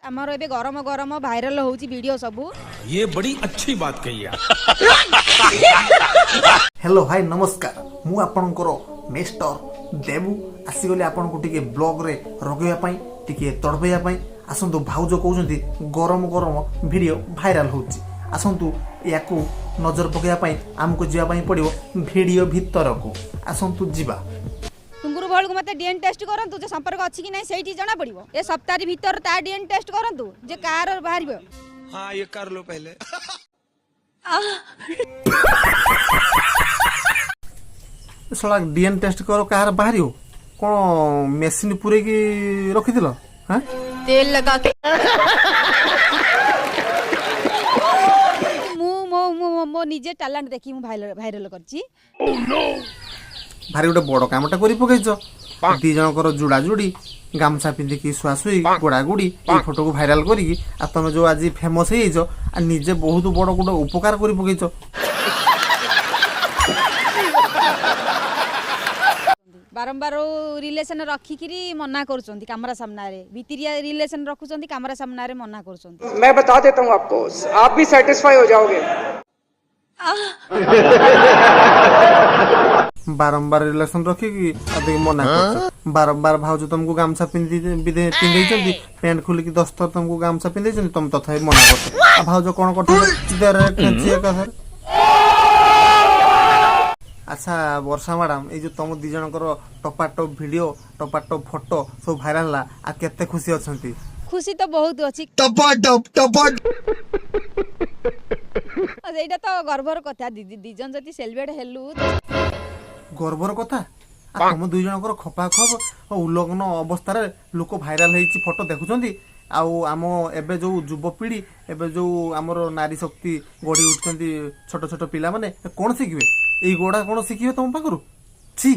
ଆମର ଏବେ ଗରମ ଗରମ ଭାଇରାଲ ହଉଛି ଭିଡିଓ ସବୁ। ये बड़ी अच्छी बात कही आप। ହ୍ୟାଲୋ, ହାଇ, ନମସ୍କାର। ମୁଁ ଆପଣଙ୍କର ମିଷ୍ଟର ଦେବୁ ଆସିଗଲି ଆପଣଙ୍କୁ ଟିକେ ବ୍ଲଗ୍ରେ ରଗେଇବା ପାଇଁ, ଟିକେ ତଡ଼ପେଇବା ପାଇଁ। ଆସନ୍ତୁ, ଭାଉଜ କହୁଛନ୍ତି ଗରମ ଗରମ ଭିଡ଼ିଓ ଭାଇରାଲ ହେଉଛି। ଆସନ୍ତୁ, ୟାକୁ ନଜର ପକାଇବା ପାଇଁ ଆମକୁ ଯିବା ପାଇଁ ପଡ଼ିବ ଭିଡ଼ିଓ ଭିତରକୁ। ଆସନ୍ତୁ ଯିବା। ଟୁଙ୍ଗୁରୁ ଭଳକୁ ମତେ ଡିଏନ୍ ଟେଷ୍ଟ କରନ୍ତୁ ଯେ ସମ୍ପର୍କ ଅଛି କି ନାହିଁ, ସେଇଠି ଜଣା ପଡିବ। ଏ ସପ୍ତାହ ଭିତରେ ତା ଡିଏନ୍ ଟେଷ୍ଟ କରନ୍ତୁ ଯେ କାହାର ବାହାରିବ। हाँ, ये कर लो पहले। ଶଳା, ଡିଏନ୍ ଟେଷ୍ଟ କର, କାହାର ବାହାରିବ? କ'ଣ ମେସିନ୍ ପୂରେଇକି ରଖିଥିଲ? ହାଁ? तेल लगा के। ମୁଁ ମୋ ମୋ ମୋ ନିଜେ ଟ୍ୟାଲେଣ୍ଟ ଦେଖି ମୁଁ ଭାଇରାଲ କରିଛି। ଭାରି ଗୋଟେ ବଡ଼ କାମଟା କରି ପକେଇଛ। ଦି ଜଣଙ୍କର ଜୁଡ଼ା ଜୁଡ଼ି, ଗାମୁଛା ପିନ୍ଧିକି ଶୁଆଶୁଇ, ଗୋଡ଼ା ଗୁଡ଼ି, ଏଇ ଫଟୋକୁ ଭାଇରାଲ କରିକି ଆଉ ତମେ ଯୋଉ ଆଜି ଫେମସ୍ ହେଇଯାଇଛ, ଆଉ ନିଜେ ବହୁତ ବଡ଼ ଗୋଟେ ଉପକାର କରି ପକେଇଛ। ବାରମ୍ବାର ରିଲେସନ ରଖିକିରି ମନା କରୁଛନ୍ତି କ୍ୟାମେରା ସାମ୍ନାରେ। ଭିତିରିଆ ରିଲେସନ ରଖୁଛନ୍ତି, କ୍ୟାମେରା ସାମ୍ନାରେ ମନା କରୁଛନ୍ତି। मैं बता देता हूँ आपको, आप भी सेटिस्फाई हो जाओगे। ବାରମ୍ବାର ରିଲେସନ ରଖିକି ଆଉ ଦେଖି ମନା କରୁଛ ବାରମ୍ବାର। ଭାଉଜ ତମକୁ ଗାମୁଛା ପିନ୍ଧେଇଛନ୍ତି, ପ୍ୟାଣ୍ଟ ଖୋଲିକି 10 ଥର ତମକୁ ଗାମୁଛା ପିନ୍ଧେଇଛନ୍ତି, ତମେ ତଥାପି ମନା କରୁଛ। ଆଉ ଭାଉଜ କଣ କରୁଛନ୍ତି? ଦେରେ ଖେଞ୍ଚି ଏକାଥରେ। ଆଚ୍ଛା ବର୍ଷା ମ୍ୟାଡାମ, ଏଇ ଯୋଉ ତମ ଦି ଜଣଙ୍କର ଟପା ଟପ୍ ଭିଡିଓ, ଟପା ଟପ୍ ଫଟୋ ସବୁ ଭାଇରାଲ ହେଲା, ଆଉ କେତେ ଖୁସି ଅଛନ୍ତି? ଖୁସି ତ ବହୁତ ଅଛି। ସେଇଟା ତ ଗର୍ବର କଥା। ଦି ଦି ଜଣ ଯଦି ସେଲିବ୍ରେଟ ହେଲୁ ତ ଗର୍ବର କଥା? ଆଉ ତମ ଦୁଇ ଜଣଙ୍କର ଖପା ଖପ ଉଲଗ୍ନ ଅବସ୍ଥାରେ ଲୋକ ଭାଇରାଲ ହେଇଛି, ଫଟୋ ଦେଖୁଛନ୍ତି। ଆଉ ଆମ ଏବେ ଯୋଉ ଯୁବପିଢ଼ି, ଏବେ ଯୋଉ ଆମର ନାରୀ ଶକ୍ତି ଗଢି ଉଠୁଛନ୍ତି, ଛୋଟ ଛୋଟ ପିଲାମାନେ କଣ ଶିଖିବେ? ଏଇ ଗୋଡା କଣ ଶିଖିବେ ତମ ପାଖରୁ? ଛି।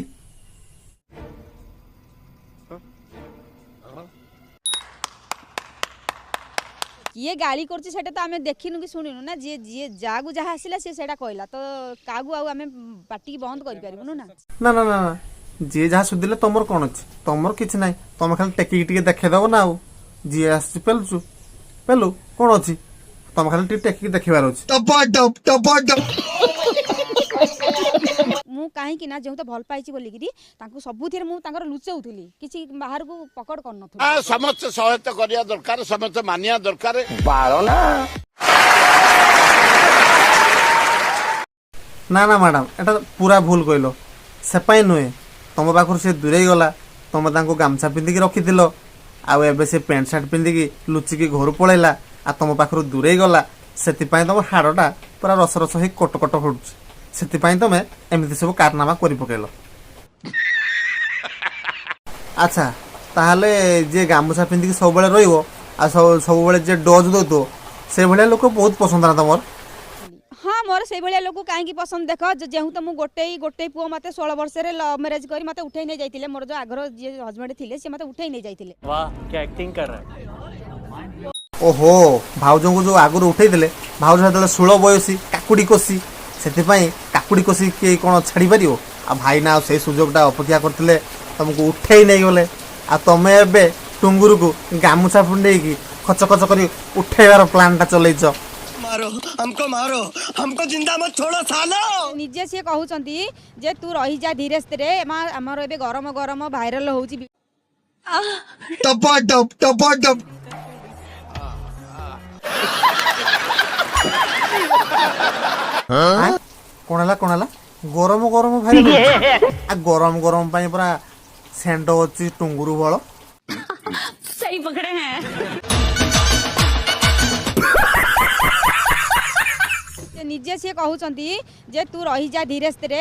କିଏ ଗାଳି କରୁଛି ସେଇଟା ତ ଆମେ ଦେଖିନୁ କି ଶୁଣିନୁ ନା। ଯିଏ ଯିଏ ଯାହାକୁ ଯାହା ଆସିଲା ସିଏ ସେଇଟା କହିଲା, ତ କାହାକୁ ଆଉ ଆମେ ପାଟିକି ବନ୍ଦ କରିପାରିବୁନୁ ନା। ନା ନା ନା ନା, ଯିଏ ଯାହା ସୁଧିଲେ ତମର କଣ ଅଛି? ତମର କିଛି ନାହିଁ। ତମେ ଖାଲି ଟେକିକି ଟିକେ ଦେଖେଇଦବ ନା। ଆଉ ଯିଏ ଆସୁଛି ପେଲୁଛୁ, ପେଲୁ, କଣ ଅଛି? ତମେ ଖାଲି ଟିକେ ଟେକିକି ଦେଖିବାର ଅଛି। ମୁଁ କାହିଁକି ନା ଯେଉଁ ତ ଭଲ ପାଇଛି ବୋଲିକିରି ତାଙ୍କୁ ସବୁଥିରେ ମୁଁ ତାଙ୍କର ଲୁଚଉଥିଲି, କିଛି ବାହାରକୁ ପକଡ଼ କରୁନଥିଲି। ସମସ୍ତେ ସହାୟତା କରିବା ଦରକାର, ସମସ୍ତେ ମାନିବା ଦରକାର। ନା ନା ମ୍ୟାଡ଼ାମ, ଏଟା ପୁରା ଭୁଲ କହିଲ। ସେପାଇଁ ନୁହେଁ, ତମ ପାଖରୁ ସେ ଦୂରେଇ ଗଲା। ତମେ ତାଙ୍କୁ ଗାମୁଛା ପିନ୍ଧିକି ରଖିଥିଲ, ଆଉ ଏବେ ସେ ପ୍ୟାଣ୍ଟ ସାର୍ଟ ପିନ୍ଧିକି ଲୁଚିକି ଘରୁ ପଳେଇଲା ଆଉ ତମ ପାଖରୁ ଦୂରେଇ ଗଲା। ସେଥିପାଇଁ ତମ ହାଡ଼ଟା ପୁରା ରସ ରସ ହେଇ କଟ କଟ ହଉଛି। ସେଥିପାଇଁ ତମେ ଏମିତି ସବୁ କାରନାମା କରି ପକେଇଲ। ଆଚ୍ଛା, ତାହେଲେ ଯିଏ ଗାମୁଛା ପିନ୍ଧିକି ସବୁବେଳେ ରହିବ ଆଉ ସବୁବେଳେ ଯିଏ ଡୋଜ୍ ଦଉଥିବ, ସେଇଭଳିଆ ଲୋକ ବହୁତ ପସନ୍ଦ ନା ତମର? ହଁ, ମୋର ସେଇଭଳିଆ ଲୋକ କାହିଁକି ପସନ୍ଦ ଦେଖ, ଯେଉଁ ତ ମୁଁ ଗୋଟେ ଗୋଟେ ପୁଅ। ମତେ 16 ବର୍ଷରେ ଲଭ୍ ମ୍ୟାରେଜ କରି ମତେ ଉଠେଇ ନେଇ ଯାଇଥିଲେ। ମୋର ଯୋଉ ଆଗର ଯିଏ ହଜବେଣ୍ଡ ଥିଲେ, ସିଏ ମତେ ଉଠେଇ ନେଇ ଯାଇଥିଲେ। वाह, क्या एक्टिंग कर रहा है! ଓହୋ, ଭାଉଜଙ୍କୁ ଯୋଉ ଆଗରୁ ଉଠେଇଥିଲେ, ଭାଉଜ ସେତେବେଳେ 16 ବୟସୀ କାକୁଡ଼ି କଷି। ସେଥିପାଇଁ କାକୁଡ଼ି କଷି କିଏ କ'ଣ ଛାଡ଼ି ପାରିବ? ଆଉ ଭାଇନା ଆଉ ସେଇ ସୁଯୋଗଟା ଅପେକ୍ଷା କରିଥିଲେ, ତମକୁ ଉଠେଇ ନେଇଗଲେ। ଆଉ ତମେ ଏବେ ଟୁଙ୍ଗୁରୁକୁ ଗାମୁଛା ଫୁଣ୍ଡେଇକି ଖଚ ଖଚ କରି ଉଠେଇବାର ପ୍ଲାନ୍ଟା ଚଲେଇଛ। मारो हमको, मारो हमको, जिंदा मत छोड़ो सालो। ନିଜେ ସିଏ କହୁଛନ୍ତି ଯେ ତୁ ରହିଯା ଧୀରେ ସ୍ଥିରେ। ଆମର ଏବେ ଗରମ ଗରମ ଭାଇରାଲ ହଉଛି। टपा टप टपा टप। ଆଁ? କ'ଣ ହେଲା, କ'ଣ ହେଲା? ଗରମ ଗରମ ଭାଇରାଲ ହଉଛି? ଆଉ ଗରମ ଗରମ ପାଇଁ ପୁରା ସେଣ୍ଡ ଅଛି ଟୁଙ୍ଗୁରୁ ବଳ। सही पकड़े हैं। ସେ ନିଜେ ସିଏ କହୁଛନ୍ତି ଯେ ତୁ ରହିଯା ଧୀରେ ସ୍ଥିରେ।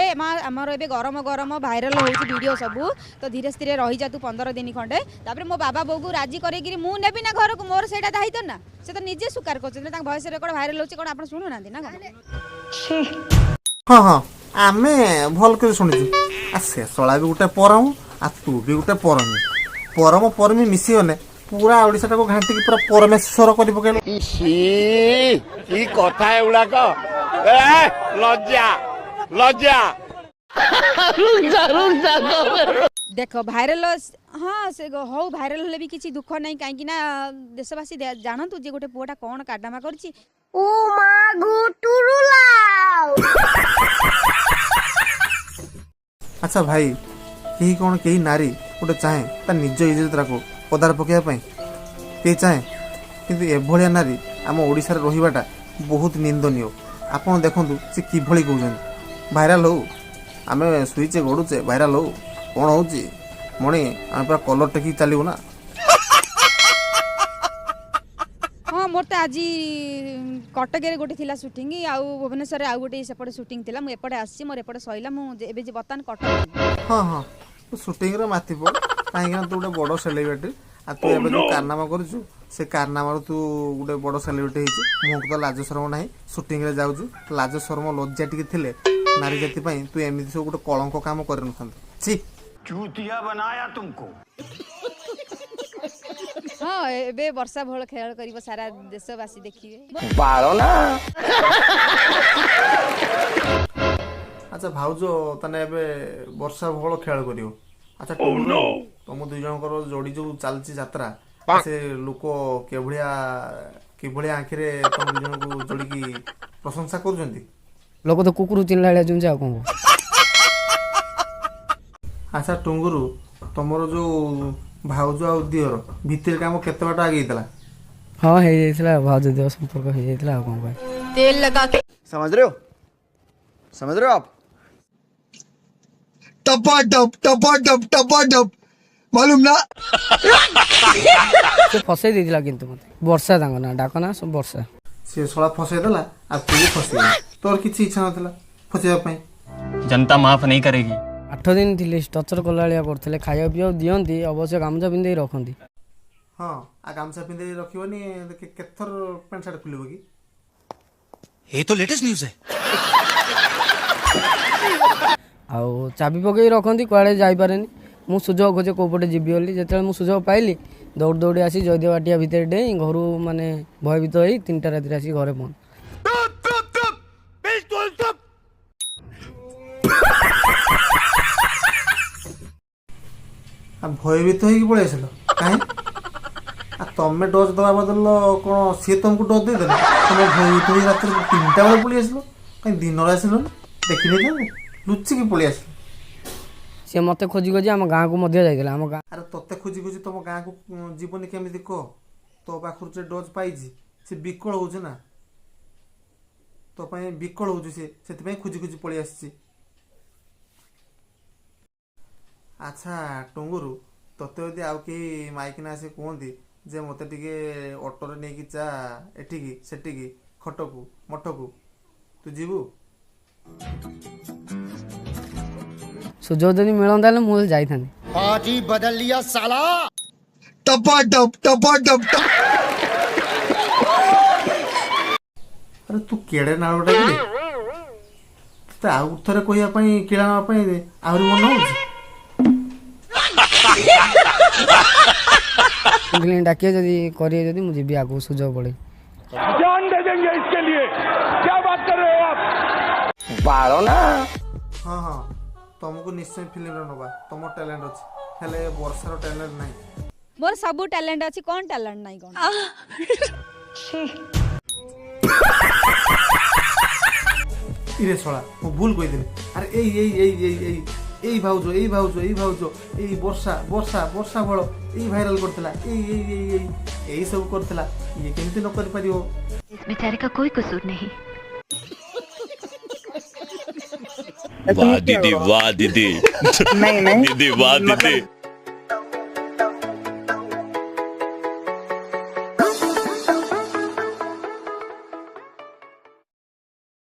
ଆମର ଏବେ ଗରମ ଗରମ ଭାଇରାଲ ହଉଛି ଭିଡିଓ ସବୁ, ତ ଧୀରେ ସ୍ଥିରେ ରହିଯା ତୁ 15 ଦିନ ଖଣ୍ଡେ। ତାପରେ ମୋ ବାବା ବୋଉକୁ ରାଜି କରେଇକିରି ମୁଁ ନେବି ନା ଘରକୁ, ମୋର ସେଇଟା ଦାୟିତ୍ୱ ନା। ସେ ତ ନିଜେ ସ୍ୱୀକାର କରୁଛନ୍ତି, ତାଙ୍କ ଭଏସ ରେକର୍ଡ ଭାଇରାଲ ହଉଛି। କ'ଣ ଆପଣ ଶୁଣୁନାହାନ୍ତି ନା କ'ଣ? ହଁ ହଁ, ଆମେ ଭଲ କରି ଶୁଣିଛୁ। ଆଉ ସେ ଶଳା ବି ଗୋଟେ ପରମ, ଆଉ ତୁ ବି ଗୋଟେ ପରମୀ। ପରମ ପରମୀ ମିଶିଗଲେ ପୁରା ଓଡ଼ିଶାଟାକୁ ଘାଣ୍ଟିକି ପୁରା ପରମେଶ୍ୱର କରି ପକେଇଲେ। ଇସି, କି କଥା ଏଗୁଡାକ! ଏ ଲଜ୍ଜା, ଲଜ୍ଜା। ଦେଖ ଭାଇରାଲ, ହଁ ସେ ହଉ, ଭାଇରାଲ ହେଲେ ବି କିଛି ଦୁଃଖ ନାହିଁ, କାହିଁକି ନା ଦେଶବାସୀ ଜାଣନ୍ତୁ ଯେ ଗୋଟେ ପୁଅଟା କ'ଣ କାରନାମା କରିଛି। ଓ ମା ଗୁଟୁରୁଲାଉ। ଆଚ୍ଛା ଭାଇ, କେହି କ'ଣ କେହି ନାରୀ ଗୋଟେ ଚାହେଁ ତା ନିଜ ଇଜ୍ଜତଟାକୁ ପଦାରେ ପକାଇବା ପାଇଁ? କେହି ଚାହେଁ? କିନ୍ତୁ ଏଭଳିଆ ନାରୀ ଆମ ଓଡ଼ିଶାରେ ରହିବାଟା ବହୁତ ନିନ୍ଦନୀୟ। ଆପଣ ଦେଖନ୍ତୁ ସେ କିଭଳି କହୁଛନ୍ତି, ଭାଇରାଲ ହଉ, ଆମେ ଶୋଇଛେ ଗଡ଼ୁଛେ, ଭାଇରାଲ ହଉ, କ'ଣ ହେଉଛି ମଣି, ଆମେ ପୁରା କଲର୍ ଟେକିକି ଚାଲିବୁ ନା। ହଁ, ମୋର ତ ଆଜି କଟକରେ ଗୋଟେ ଥିଲା ସୁଟିଂ, ଆଉ ଭୁବନେଶ୍ୱରରେ ଆଉ ଗୋଟେ ସେପଟେ ସୁଟିଂ ଥିଲା। ମୁଁ ଏପଟେ ଆସିଛି, ମୋର ଏପଟେ ସରିଲା, ମୁଁ ଏବେ ଯେ ବର୍ତ୍ତମାନ କଟକ। ହଁ ହଁ, ତୁ ସୁଟିଂର ମାତିପ, କାହିଁକିନା ତୁ ଗୋଟେ ବଡ଼ ସେଲିବ୍ରିଟି, ଆଉ ତୁ ଏବେ ଯୋଉ କାରନାମା କରୁଛୁ ସେ କାରନାମାରୁ ତୁ ଗୋଟେ ବଡ଼ ସେଲିବ୍ରିଟି ହେଇଛୁ। ମୁହଁକୁ ତ ଲାଜ ଶରମ ନାହିଁ, ସୁଟିଂରେ ଯାଉଛୁ। ଲାଜ ଶରମ ଲଜ୍ଜା ଟିକେ ଥିଲେ ନାରୀ ଜାତି ପାଇଁ ତୁ ଏମିତି ସବୁ ଗୋଟେ କଳଙ୍କ କାମ କରିନଥାନ୍ତୁ। ଛି। चूतिया बनाया तुमको। ହଁ, ଏବେ ବର୍ଷା ଭୋଳ ଖେଳ କରିବ, ସାରା ଦେଶବାସୀ ଦେଖିବେ। ଆଚ୍ଛା ଭାଉଜ, ତାହେଲେ ଏବେ ବର୍ଷା ଭୋଳ ଖେଳ କରିବ। ଆଚ୍ଛା, ତମ ଦୁଇ ଜଣଙ୍କର ଯୋଡି ଯୋଉ ଚାଲିଛି ଯାତ୍ରା, ସେ ଲୋକ କିଭଳିଆ କିଭଳିଆ ଆଖିରେ ତମ ଦୁଇ ଜଣଙ୍କୁ ଯୋଡ଼ିକି ପ୍ରଶଂସା କରୁଛନ୍ତି? ଲୋକ ତ କୁକୁର ଚିହ୍ନିଲା ଭଳିଆ ଚିହ୍ନୁଛି, ଆଉ କଣ? ଆଚ୍ଛା ଟୁଙ୍ଗୁରୁ, ତମର ଯୋଉ ଭାଉଜ ଆଉ ଦିଅର ଭିତରେ କାମ କେତେ ବାଟ ଆଗେଇଥିଲା? ହଁ, ହେଇଯାଇଥିଲା, ଭାଉଜ ଦିଅର ସମ୍ପର୍କ ହେଇଯାଇଥିଲା, ଆଉ କଣ ପାଇଁ? तेल लगा के। समझ रहे हो, समझ रहे हो आप? टपा टप टपा टप टपा टप, मालूम ना? ସେ ଫସେଇ ଦେଇଥିଲା କିନ୍ତୁ ମତେ, ବର୍ଷା ତାଙ୍କ ନାଁ, ଡାକ ନାଁ ସବୁ ବର୍ଷା। ସେ ଶଳା ଫସେଇ ଦେଲା ଆଉ ତୁ ବି ଫସିଗଲୁ। ତୋର କିଛି ଇଚ୍ଛା ନଥିଲା ଫସିବା ପାଇଁ। जनता माफ नहीं करेगी। 8 ଦିନ ଥିଲି, ଟର୍ଚର କଲା ଭଳିଆ କରୁଥିଲେ। ଖାଇବା ପିଇବାକୁ ଦିଅନ୍ତି ଅବଶ୍ୟ, ଗାମୁଛା ପିନ୍ଧେଇ ରଖନ୍ତି। ହଁ, ଆଉ ଗାମୁଛା ପିନ୍ଧେଇ ରଖିବନି, କେତେଥର ପ୍ୟାଣ୍ଟ ସାର୍ଟ ଖୋଲିବ କି? ये तो लेटेस्ट न्यूज है। ଆଉ ଚାବି ପକେଇ ରଖନ୍ତି, କୁଆଡ଼େ ଯାଇପାରେନି। ମୁଁ ସୁଯୋଗ ଖୋଜେ କେଉଁ ପଟେ ଯିବି ବୋଲି। ଯେତେବେଳେ ମୁଁ ସୁଯୋଗ ପାଇଲି, ଦୌଡ଼ି ଦୌଡ଼ି ଆସି ଜୟଦେବ ବାଟିଆ ଭିତରେ ଡେଇଁ ଘରୁ, ମାନେ ଭୟଭୀତ ହେଇ 3ଟା ରାତିରେ ଆସିକି ଘରେ ପହଞ୍ଚି। ଆଉ ଭୟଭୀତ ହେଇକି ପଳେଇ ଆସିଲ କାହିଁ? ଆଉ ତମେ ଡୋଜ୍ ଦେବା ବଦଳ କ'ଣ ସିଏ ତମକୁ ଡୋଜ୍ ଦେଇଦେଲେ? ତମେ ଭୟଭୀତ ହେଇ ରାତିରେ 3ଟା ବେଳେ ପଳେଇ ଆସିଲ କାହିଁ? ଦିନରେ ଆସିଲନି, ଦେଖିଦେଇଥାନ୍ତେ, ଲୁଚିକି ପଳେଇ ଆସିଲ। ସିଏ ମୋତେ ଖୋଜି ଖୋଜି ଆମ ଗାଁକୁ ମଧ୍ୟ ଯାଇଥିଲା, ଆମ ଗାଁ। ଆରେ ତତେ ଖୋଜି ଖୋଜି ତମ ଗାଁକୁ ଯିବନି କେମିତି କହ? ତୋ ପାଖରୁ ଯେ ଡୋଜ୍ ପାଇଛି ସେ ବିକଳ ହଉଛି ନା ତୋ ପାଇଁ, ବିକଳ ହଉଛି ସେ, ସେଥିପାଇଁ ଖୋଜି ଖୋଜି ପଳେଇ ଆସିଛି। ଆଚ୍ଛା ଟୁଙ୍ଗୁରୁ, ତତେ ଯଦି ଆଉ କେହି ମାଇକିନା ଆସି କୁହନ୍ତି ଯେ ମୋତେ ଟିକେ ଅଟୋରେ ନେଇକି ଯା ଏଠିକି ସେଠିକି, ଖଟକୁ ମଠକୁ, ତୁ ଯିବୁ? ସୁଯୋଗ ଯଦି ମିଳନ୍ତା ହେଲେ ମୁଁ ଯାଇଥାନ୍ତି। पार्टी बदल लिया साला। टपा टप टपा टप। ଆରେ ତୁ କେଡ଼େ ନାଳଟା କି? ତତେ ଆଉ ଥରେ କହିବା ପାଇଁ, କିଳା ନେବା ପାଇଁ ଆହୁରି ମନ ହଉଛି। ଫିଲ୍ମ ଡାକିବେ ଯଦି, କରିବେ ଯଦି, ମୁଁ ଯିବି ଆଗକୁ ସୁଯୋଗ ପଡ଼େ। जान दे देंगे इसके लिए, क्या बात कर रहे हो आप? ହଁ ହଁ, ତମକୁ ନିଶ୍ଚୟ ଫିଲ୍ମରେ ନବା, ତମ ଟ୍ୟାଲେଣ୍ଟ ଅଛି, ହେଲେ ଏ ବର୍ଷାର ଟ୍ୟାଲେଣ୍ଟ ନାହିଁ। ମୋର ସବୁ ଟ୍ୟାଲେଣ୍ଟ ଅଛି, କ'ଣ ଟ୍ୟାଲେଣ୍ଟ ନାହିଁ କ'ଣ? ଇରେ ଶଳା, ମୁଁ ଭୁଲ କହିଦେଲି। ଆରେ ଏଇ ଏଇ ଏଇ ଏଇ ଏଇ ଏଇ ଭାଉଜ, ଏଇ ଭାଉଜ, ଏଇ ଭାଉଜ, ଏଇ ବର୍ଷା ବର୍ଷା ବର୍ଷା ଭଳ ଏଇ ଭାଇରାଲ କରିଥିଲା, ଏଇ ଏଇ ଏଇ ଏଇ ଏଇ ସବୁ କରିଥିଲା, ଇଏ କେମିତି ନ କରିପାରିବ? इस बेचारे का कोई कसूर नहीं। वाह दीदी, वाह दीदी, नहीं नहीं दीदी, वाह दीदी।